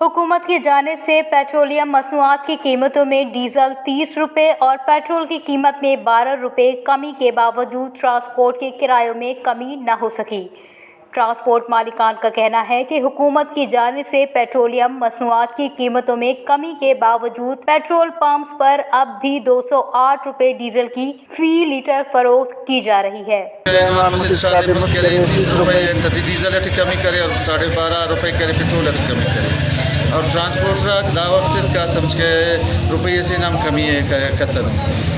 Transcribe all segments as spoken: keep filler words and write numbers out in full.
حکومت کی جانب سے پیٹرولیم مصنوعات کی قیمتوں میں ڈیزل تیس روپے اور پیٹرول کی قیمت میں بارہ روپے کمی کے باوجود ٹرانسپورٹ کے کرایوں میں کمی نہ ہو سکی۔ ٹرانسپورٹ مالکان کا کہنا ہے کہ حکومت کی جانب سے پیٹرولیم مصنوعات کی قیمتوں میں کمی کے باوجود پیٹرول پمپس پر اب بھی دو سو آٹھ روپے ڈیزل کی فی لیٹر فروخت کی جا رہی ہے۔ اینو آن مسہ شادے مست کرے، تیس روپے انت ٹی ڈیزل ٹی کمی کرے اور ساڑھے بارہ روپے کرے پیٹرول ٹی کمی کرے، اور ٹرانسپورٹر آک دا وخت اسکا سمجھ کے روپے سے نام کمی ہے ک-، کتنو۔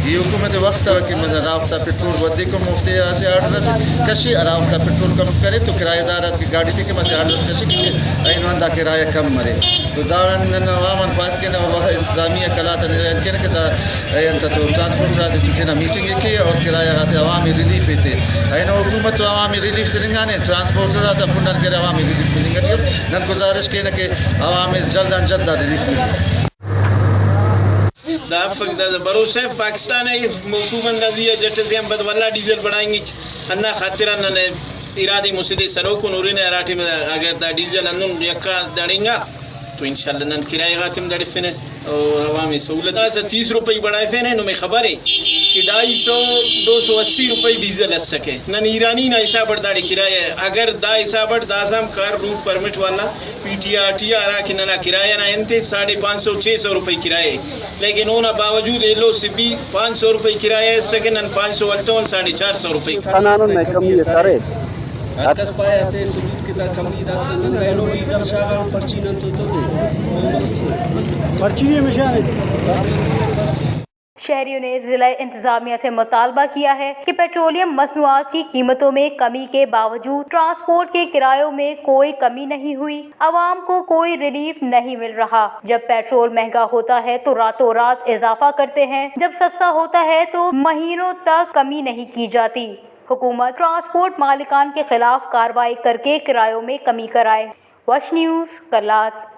یہ حکومت وخت آ کہ مطلب ہرا وخت آ پیٹرول ودیکو مفتے اسہ آرڈر اس کشے، ہرا وخت آ پیٹرول کم کرے تو کرایہ دار آتکہ گاڑی تے کہ مسہ آرڈر اس کشے کہ اینو آن دا کرایہ کم مرے۔ تو داڑان نن عوام آن خواہش کینہ اور انتظامیہ قلات آن ہدایت کینہ کہ دا اے انت تو ٹرانسپورٹر آتے تو تینا میٹنگ ء کے اور کرایہ غاتے عوامی ریلیف ایتے۔ اینو حکومت تو عوامی ریلیف تننگانے، ٹرانسپورٹر آتا کنڈان کرے عوامی ریلیف تننگ اٹی اف۔ نن گزارش کینہ کہ عوام اس جلد آن جلد آ ریلیف ملے۔ دا افک، دا بھروسہ اف پاکستان ء حکومت نا زی آ جٹ اسے آن پد ولدا ڈیزل بڑھائنگک، ہندا خاطران ننے ارادے مسہ دے سلوکن ہرنہ، ہراٹائم اگر دا ڈیزل ہندن یکا دڑنگا تو انشاءاللہ نن کرایہ غاتم دڑفنہ۔ اور عوامی سہولت داسہ تیس روپئی بڑھائفینے، نمے خبرے کہ ڈھائی سو، دو سو اسی روپئی ڈیزل اسکہ۔ نن ایرانی نا حساب اٹ داڑے کرایہ، اگر دا حساب اٹ داسہ ہم کار روٹ پرمٹ والا پی ٹی آر ٹی آ ہرا کہ ننا کرایہ نا انت ء ساڑھے پانچ سو، چھ سو روپئی کرایہ ء، لیکن اونا باوجود ایلو سبی پانچ سو روپئی کرایہ اسکہ، نن پانچ سو ہلتون ساڑھے چار سو روپئی۔ خنانن نئے کمی اس ارے۔ ہر کس پائے آتے ثبوت کہ دا کمی داسکان نن اینو ڈیزل شاغان پرچی نن تو تو دے۔ پرچی ہمشانے۔ شہریوں نے ضلع انتظامیہ سے مطالبہ کیا ہے کہ پیٹرولیم مصنوعات کی قیمتوں میں کمی کے باوجود ٹرانسپورٹ کے کرایوں میں کوئی کمی نہیں ہوئی، عوام کو کوئی ریلیف نہیں مل رہا۔ جب پیٹرول مہنگا ہوتا ہے تو راتوں رات اضافہ کرتے ہیں، جب سستا ہوتا ہے تو مہینوں تک کمی نہیں کی جاتی۔ حکومت ٹرانسپورٹ مالکان کے خلاف کارروائی کر کے کرایوں میں کمی کرائے۔ وش نیوز، قلات۔